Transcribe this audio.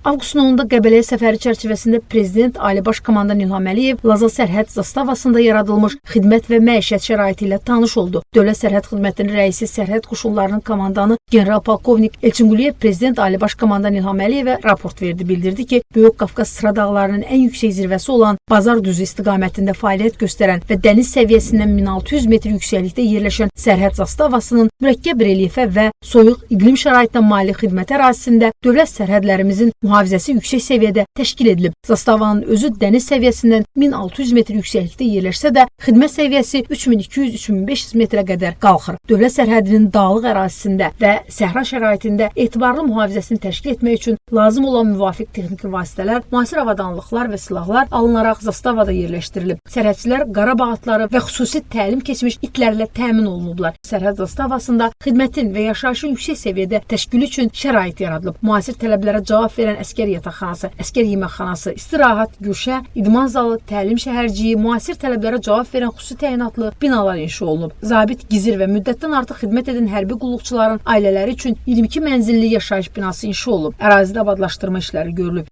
Avqustun 10-da Qəbələyə səfəri çərçivəsində Prezident Ali Baş Komandan İlham Əliyev Laza sərhəd zastavasında yaradılmış xidmət və məişət şəraiti ilə tanış oldu. Dövlət Sərhəd Xidmətinin rəisi, Sərhəd Qoşunlarının komandanı general-polkovnik Elçin Quliyev Prezident Ali Baş Komandan İlham Əliyevə raport verdi. Bildirdi ki, Böyük Qafqaz Sıra dağlarının ən yüksək zirvəsi olan Bazar düzü istiqamətində fəaliyyət göstərən və dəniz səviyyəsindən 1600 metr yüksəklikdə yerləşən sərhəd zastavasının mürəkkəb relyefə və soyuq iqlim şəraitinə malik xidmət ərazisində dövlət sərhədlərimizin mühafizəsi yüksək səviyyədə təşkil edilib. Zastavanın özü dəniz səviyyəsindən 1600 metr yüksəklikdə yerləşsə də, xidmət səviyyəsi 3200-3500 metrə qədər qalxır. Dövlət sərhədinin dağlıq ərazisində və səhra şəraitində etibarlı mühafizəsini təşkil etmək üçün lazım olan müvafiq texniki vasitələr, müasir avadanlıqlar və silahlar alınaraq zastavada yerləşdirilib. Sərhədçilər Qarabağ atları və xüsusi təlim keçmiş itlərlə təmin olunublar. Sərhəd zastavasında xidmətin və yaşayışın yüksək səviyyədə təşkili üçün şərait yaradılıb. Müasir tələblərə cavab verən əsgər yataqxanası, əsgər yeməkxanası, istirahət, güşə, idman zalı, təlim şəhərciyi, müasir tələblərə cavab verən xüsusi təyinatlı binalar inşa olunub. Zabit, gizir və müddətdən artıq xidmət edən hərbi qulluqçuların ailələri üçün 22 mənzilli yaşayış binası inşa olunub. Ərazidə abadlaşdırma işləri görülüb.